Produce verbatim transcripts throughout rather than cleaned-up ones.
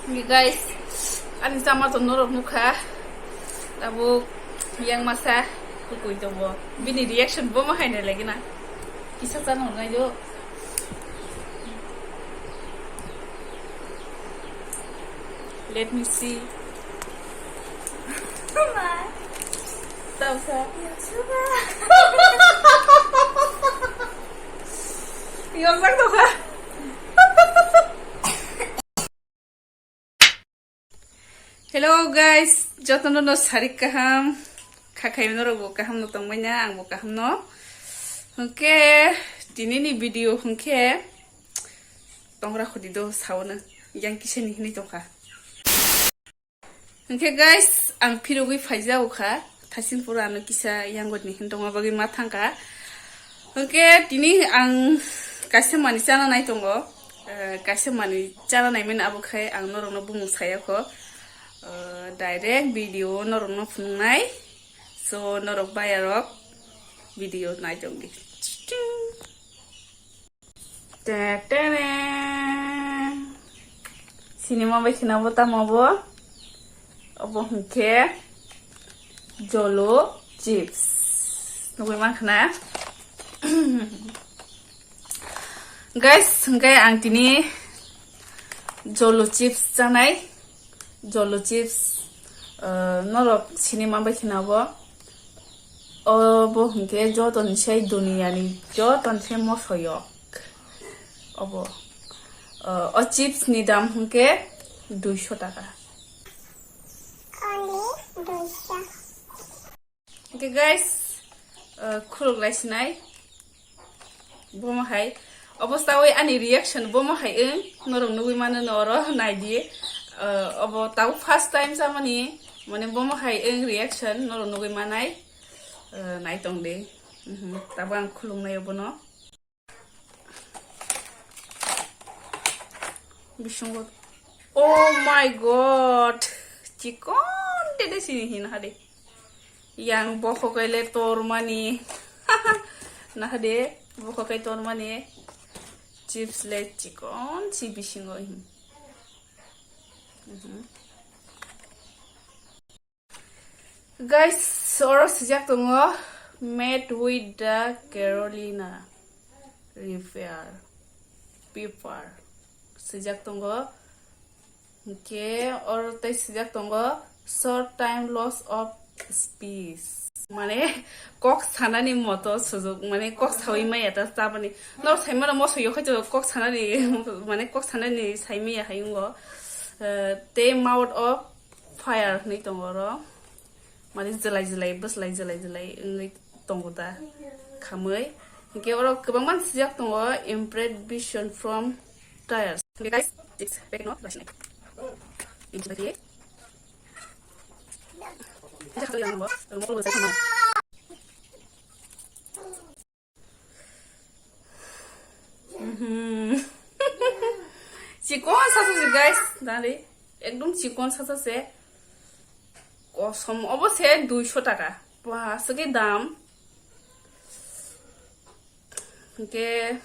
Guys, ani chama to norok nukha. Tabuk yang masa kukui tongo. Bini reaction bo ma hainai lagi na. Kisa chana hwnai do. Let me see. Tausa. Yokjak tongkha. Hello guys, jotono no sarik kaham. Khakhai norok bo kaham no tongbai na, ang bo kaham no. Hwnkhe tini ni video hwnkhe tongra khudi do saono yang kisa ni hinwi tongkha. Hwnkhe guys, ang phirogwi phaijago kha. Thaisin pura ano kisa yango ni hin tongma bagwi ma thangkha. Hwnkhe tini ang kaisa manwi chana nai tongo. Eh, kaisa manwi chana nai mani abo khai ang norokno bumung saya kho. Eh, direct video norokno phunuknai. So norok bayarok video nai tongdi. Te te re. Sinima bai khina bo tamo bo. Obo hwnkhe Jolo chips. Nugui mankha na? Guys, hwnkhe ang tini Jolo chips chanai. Jolo chips, uh, norok sinima bai khina bo. Obo hwnkhe joto ni sai duniya ni joto ni sai mosoyok. Obo, uh, o chips ni dam hwnkhe duiso taka. Only duiso. Hwnkhe guys, uh, khuluk lai sinai. Bomo hai, obo chawi ani reaction bomo hai wng, norok nugui mano no oro naidi. Uh, obo tabuk first time chamani, mane bomo hai wng reaction norok nugui manai, uh, nai tongdi. Mhm, tabuk ang khulumnai obono. Bisingo, oh my God, chikon tete sini hin hade. Yang bokhok le tormani. Nahade, bokhok le tormani. Chips le chikon si bisingo hin. Mhm. Guys, oro sijak tongo, made with the Carolina Reaper, Pepper. Sijak tongo. Hwnkhe oro tei sijak tongo, short time loss of speech. Mane kok sanani moto sujuk, mane kok sawi maya ta tabani. Nor saimano moso yokhaito kok sanani, mane kok sanani saimaya hai wnggo. Eh, tei mouth of fire hinwi tongo oro. Mane jwlai jwlai, bwslai jwlai jwlai wngwi tongo da khamwi. Hwnkhe oro kwbangma sijak tongo, imprint vision from tires. Hwnkhe guys, six packet no lasinai. Ini sebagai. Ini satu yang nomor, nomor dua saya sama. Mhm. Chikon sasa se guys, dali. Ekdom chikon sasa se. Kosom obo se duiso taka. Ba, aswk dam. Hwnkhe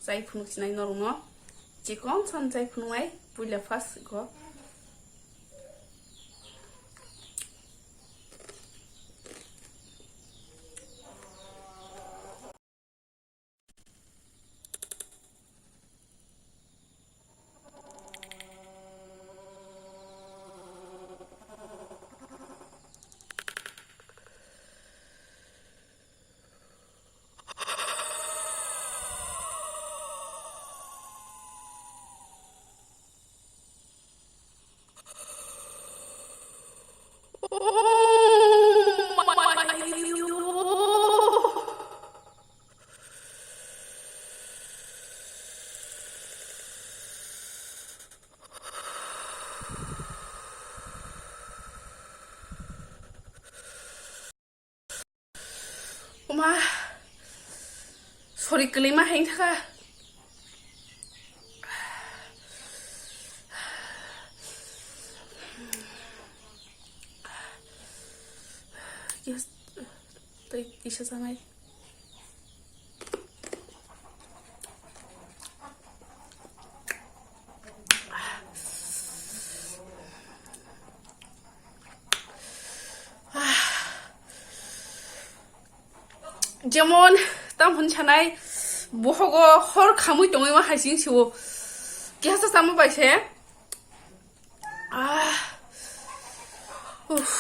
chai phunuk sinai norokno. Chikon san chai phunuknai, puila first go. Oma, sorry, kwlwima hai wngkha. Yes, tei kisa chanai. Jemon, tam hwn sanai, bohogo hor khamui tongwi ma hai sing siwo. Kihasa samo bai se. Ah. Uff.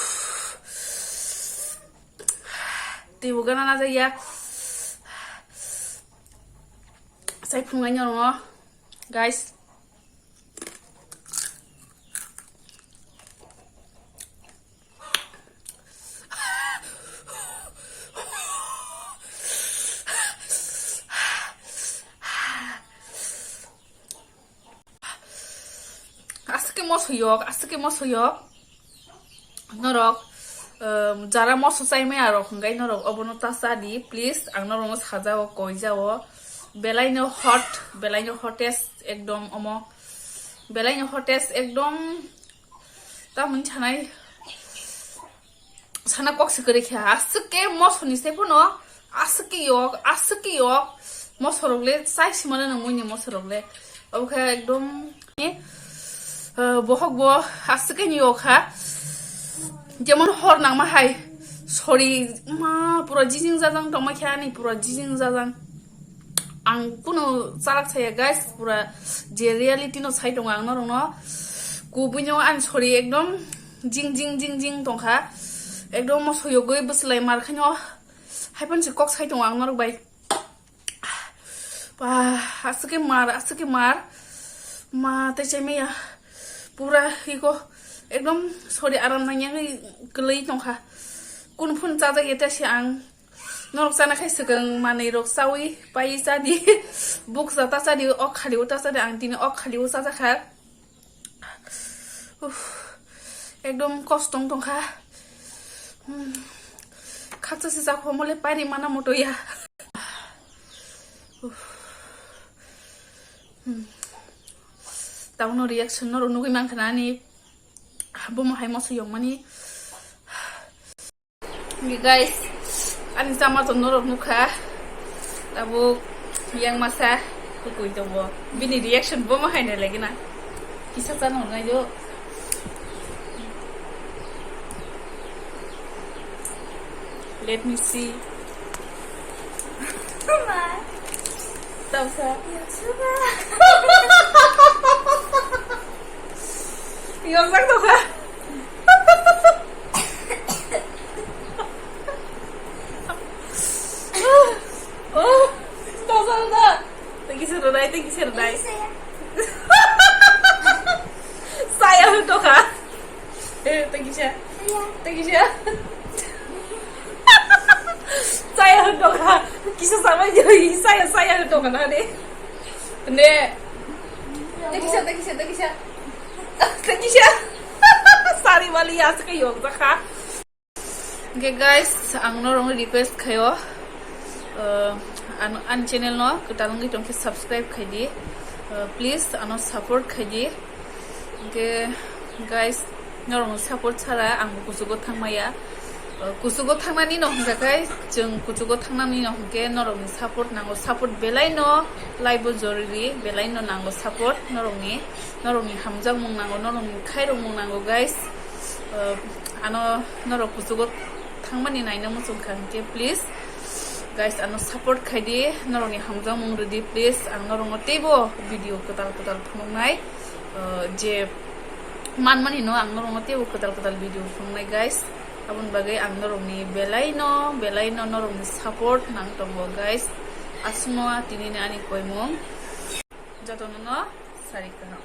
Teibo gana na jaya. Sai phungai nyo rongo, guys. Aswk khe moso yok, aswk khe moso yok. Norok, um, jara moso chai maya rok hwnkhe norok obono ta cha di, please. Ang norokno sajao, koijao. Belaino hot, belaino hottest ekdom omo. Belaino hottest ekdom. Tamoni sanai. Sana kok se kwrwi khe, aswk khe mosoni se phano, aswk khe yok, aswk khe yok, mosorok le chai simano nang muini mosorok le. Obo khe ekdom ni, eh, bohok bo aswk khe ni yok kha. Jemon hor nangma hai, sori, ma, pura jijing jajang tongma khe ani pura jijing jajang. Ang kuno chalak saya, guys, pura je reality no sai tongo ang norokno. Kubui no ani sori ekdom jing jing jing jing tongkha. Ekdom moso yogwi bwslai mar khaino. Haiphano se kok sai tongo ang norok bai. Ba, aswk khe mar, aswk khe mar. Ma, tei chai maya. Pura iko ekdom sori aram nangya kwlwi tongkha. Kun phun chajak ya ta se ang. Norok chana khai swkang manwi rok chawi pai cha di. Buksa ta cha di, ok khali o ta cha di, ang tini ok khali o cha cha kha. Uff, ekdom kosto wng tongkha. Hmm. Khaksa se chakho mole pairi mana moto ya. Uff. Hmm. Tauno reaction norok nugwi mankha na ani bomo hai moso yongmani. Guys, ani chama to norok nukha. Tabuk yang masa kukui tongo. Bini reaction bo ma haina lagi na. Kisa chana hwnai do. Let me see. Tausa. Yokjak tongkha. Oh, tausa da. Thank you, sir. Thank you, sir. Saya hwn tongkha. Eh, thank you, sir. Thank you, sir. Saya hwn tongkha. Kisa sama jai. Saya, saya hwn tongkha na de. Ne. Thank you, sir. Thank you, sir. Thank you, sir. Thank you, sir. Sari wali ya se kayo jakha. Hwnkhe guys, ang norokno request khaio, uh, an-, ani channel no kwtal wngwi tongkhe subscribe khaidi, uh, please ano support khaidi. Hwnkhe guys, norokno support chara ang bo kuchugo thangmaya. Uh, kuchugo thangnani no hwnkha khai, chwng kuchugo thangnani no hwnkhe norokni support nango, support belai no laibo jorori, belai no nango support norokni, norokni hamjakmung nango, norokni khairokmung nango guys. Uh, ano norok kuchugo thangmani naina muchung kha hwnkhe, please guys, ano support khaidi, norokni hamjakmung rwdi, please. Ang norokno teibo video kwtal kwtal phunuknai, uh, je manmani no ang norokno teibo kwtal kwtal video phunuknai, guys. Aboni bagwi ang norokni belai no, belai no norokni support nang tongo, guys. Aswkno tini ni ani koimung. Jotono no sari kaham.